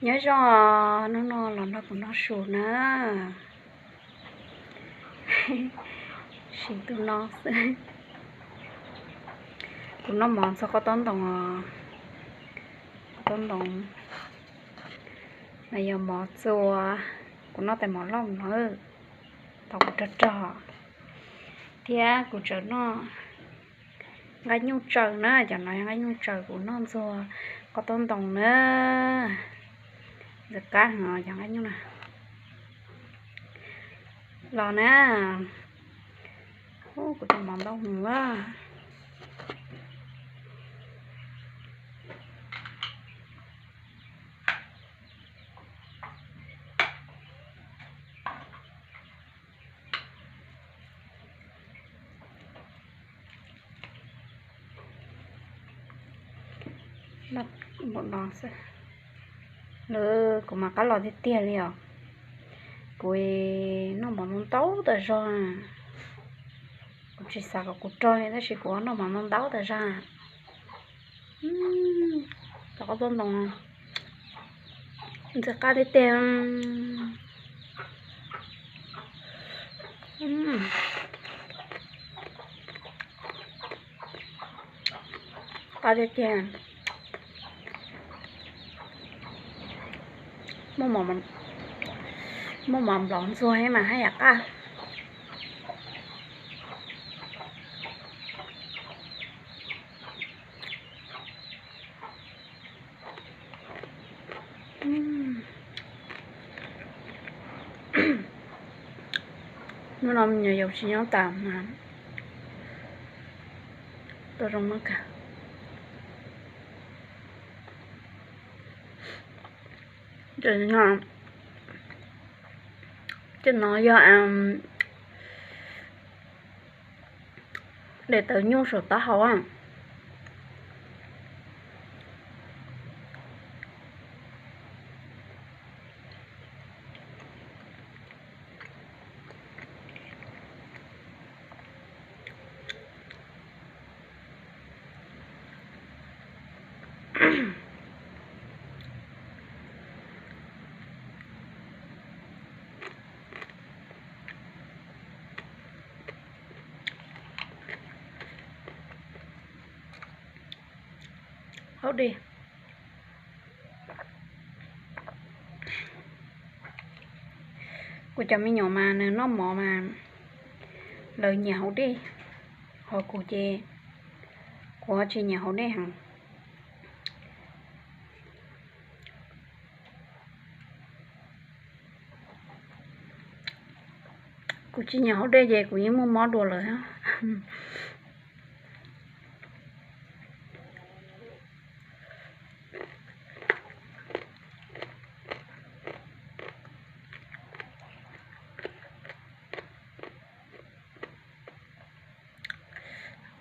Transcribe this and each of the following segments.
Nyob zoo, hnub no los nrog kuv noj su na. Siv tus no xwb. Kuv noj mov ntxuag qaub taub ntoos os. Qaub taub ntoos no yog mov txua, kuv noj tais mov loj no, tau kuv rog rog. Thiab kuv tseem noj nqaij nyuj tsaws na, cov no yog nqaij nyuj tsaws kuv noj ntxuag qaub taub ntoos na. Ntxim qab heev cov nqaij nyuj na. Los na, kuv tus mov ntau heev a. Noj npaum no xwb, lawv kuv mas qab los tiag tiag li os. Kuv noj mov ntau ntau tas zog, kuv tsis xav kom kuv rog li tab sis kuv noj mov ntau ntau tas zog. Cov qaub taub ntoos ntxim qab tiag tiag. Qab tiag tiag. Muaj mov nplov ntxuag mas haj yam qab. Hnub no me nyuam yaus tsis nyob tas mas tau zoo mab kag. Ces no yog daim tawv nyuj saum taub hau. Haus dej. Kuv cov me nyuam mas nws noj mov mas lawv nyiam haus dej, ho kuv ces kuv tsis nyiam haus dej heev. Kuv tsis nyiam haus dej ces kuv yeej muaj mob dua lawm.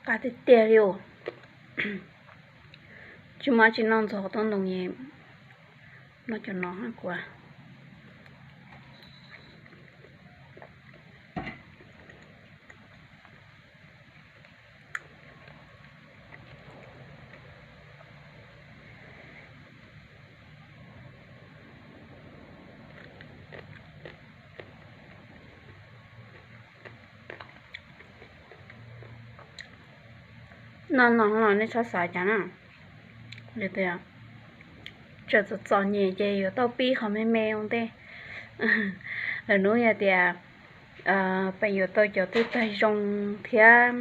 Qab tiag tiag li os. Tsis muaj dab tsi noj ntxuag qaub taub ntoos es noj cov no kuv. No no los nej txhob xav cas na. Tias tseem txom txom nyem ces yuav tau pib qhov me me ua ntej. Lwm hnub yog tias peb yuav tau cov twj tais zoo thiab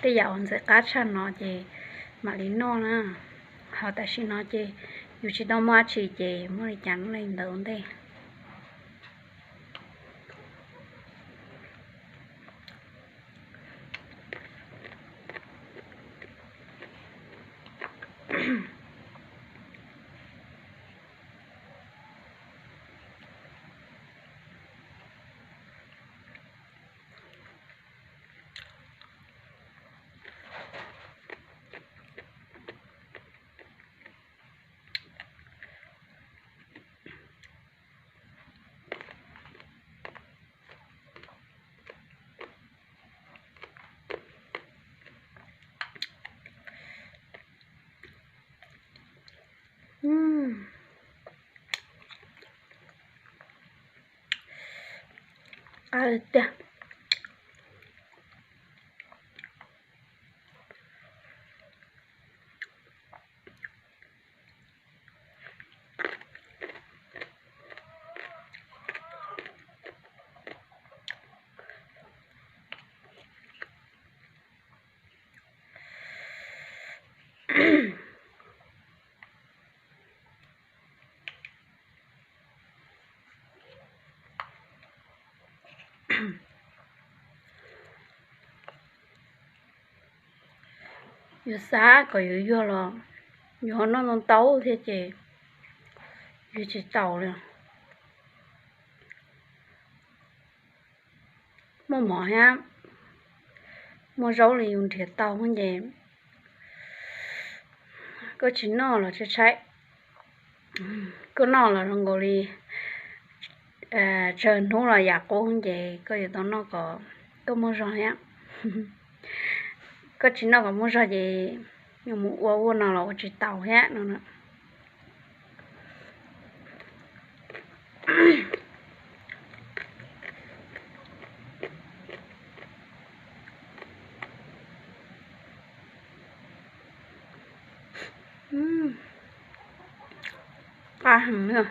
tej yam uas ntxim qab tshaj no ces mam li noj na. Ho tam sim no ces yus tsis tau muaj dab tsi ces muaj li cas noj li ntawd ua ntej. tiag. Yuav xav kom yuav yuag los yuav ho noj ntau ntau thiab ces yuav tsis taus li. Muaj mov thiab muaj zaub li yus nrhiav tau ces koj tsis noj los tshaib tshaib, koj noj los zoo nkaus li tsawg hnub los yam qub ces koj yuav tau noj kom koj muaj zog thiab. Koj tsis noj kom muaj zog ces yuav mus ua ua no los ua tsis taus thiab no. Qab heev na.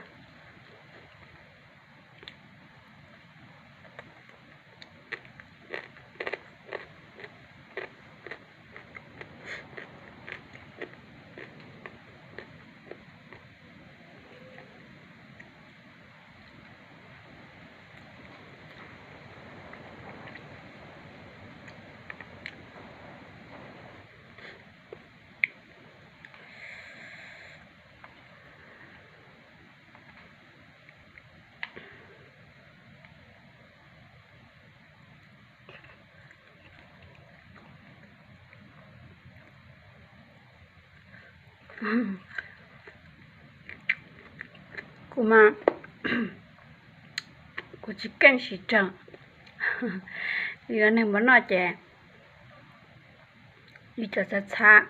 Kuv mas kuv tsis keej siv rog, yog neeg npam noj ces yus cov txhav txhav,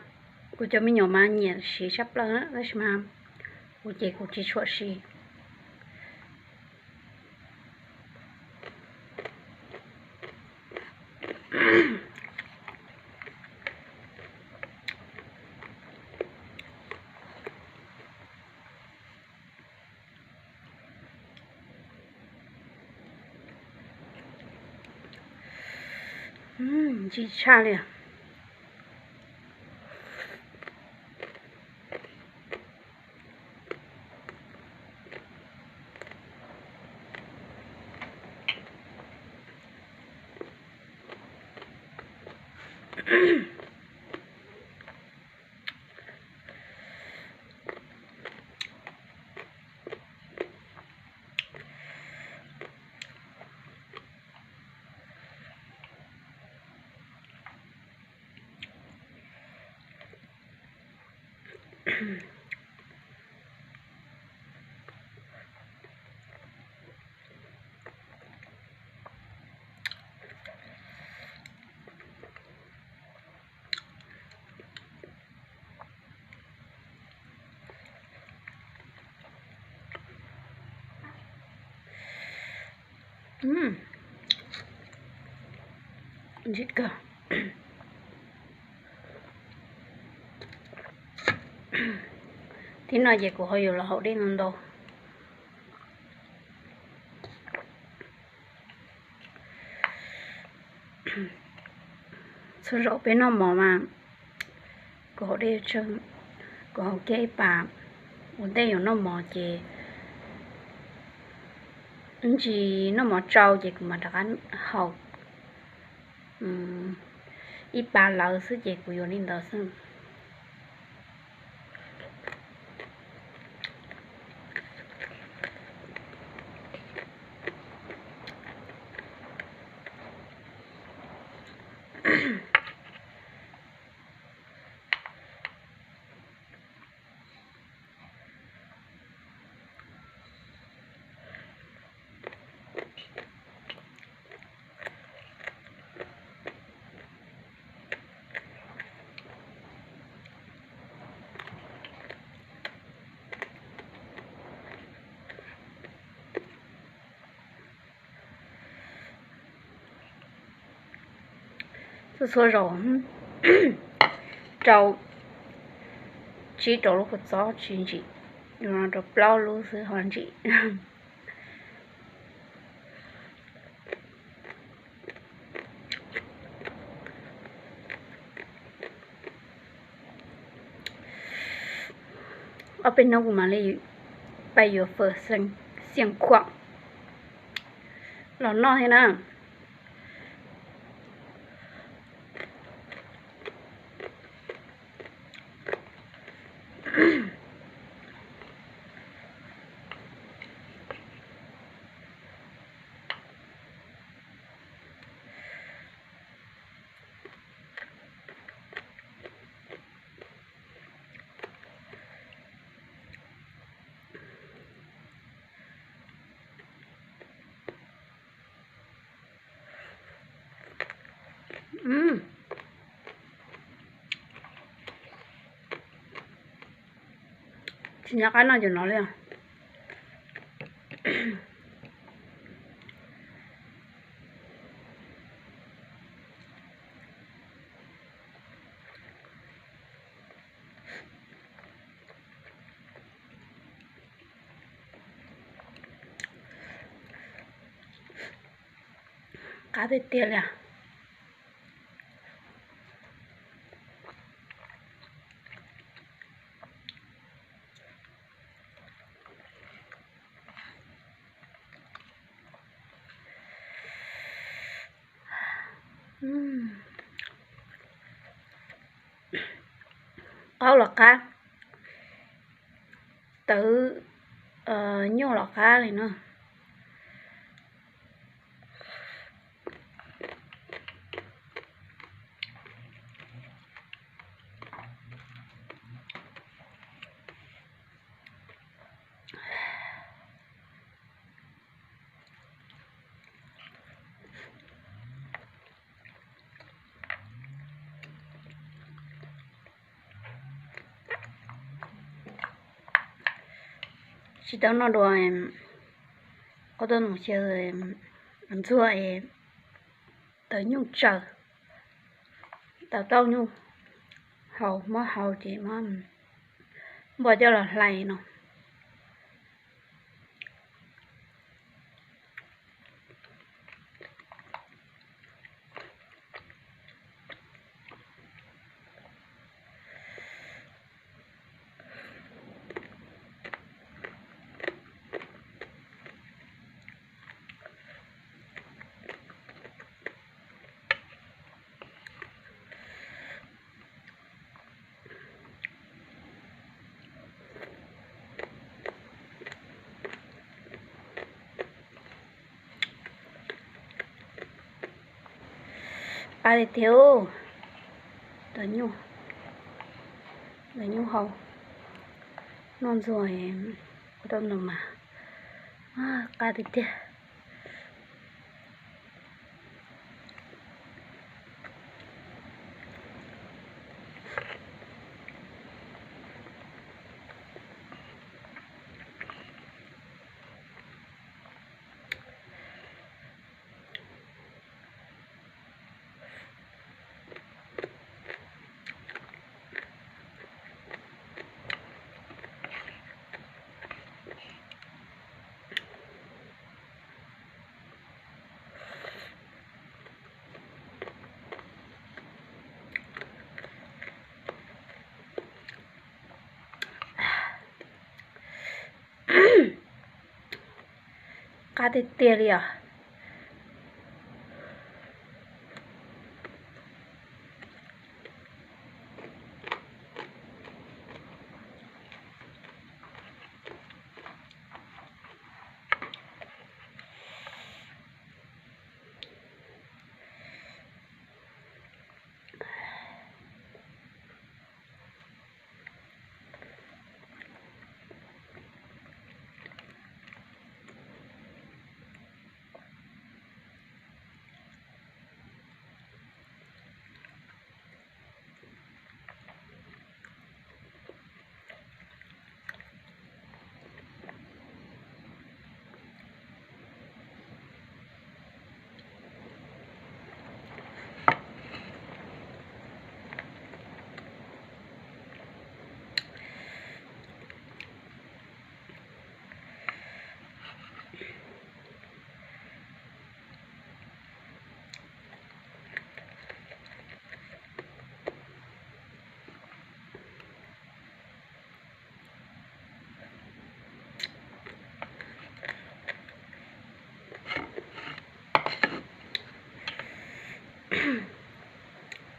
kuv cov me nyuam mas nyiam siv tshaj plaws tab sis mas kuv ces kuv tsis tshua siv. Ntxim tshaj li. Ntxim kawg. Thib no ces kuv ho yuav los haus dej ntau ntau. Txhua zaus peb noj mov mas kuv haus dej tsawg, kuv haus kiag ib pas, ua ntej yuav noj mov ces ib ntsis noj mov tsau ces kuv mam rov qab haus ib pas lawv xwb ces kuv yuav li ntawd xwb. Txhua zaus rau tsib rau lub kua txob tsis ntsim, rau plaub lub xwb ho ntsim. Ob peb hnub kuv mam li pais yuav fawm xeev khuam los noj thiab na. Tsis nco qab noj cov no li os. Qab tiag tiag li. Qaub los qab, tawv nyuj los qab li no. Tsis tau noj dua, qhov tau nus xyaw ntxuag es tawv nyuj tsaws, tau tauj nyuj haus, muab haus ces muab npua coj los hlais no. Qab tiag tiag. Tawv nyuj, tawv nyuj hau, noj ntxuag ua rau nws mas qab tiag tiag. Qab tiag tiag li os.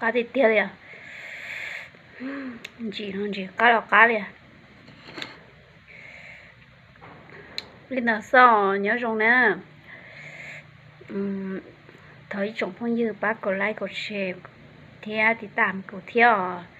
Qab tiag tiag li. Ntsim no ntsim qab los qab li. Li ntawd xwb, nyob zoo na. Thov ib tsoom phooj ywg pab kaum like kaum share thiab tiv tam kuv thiab os.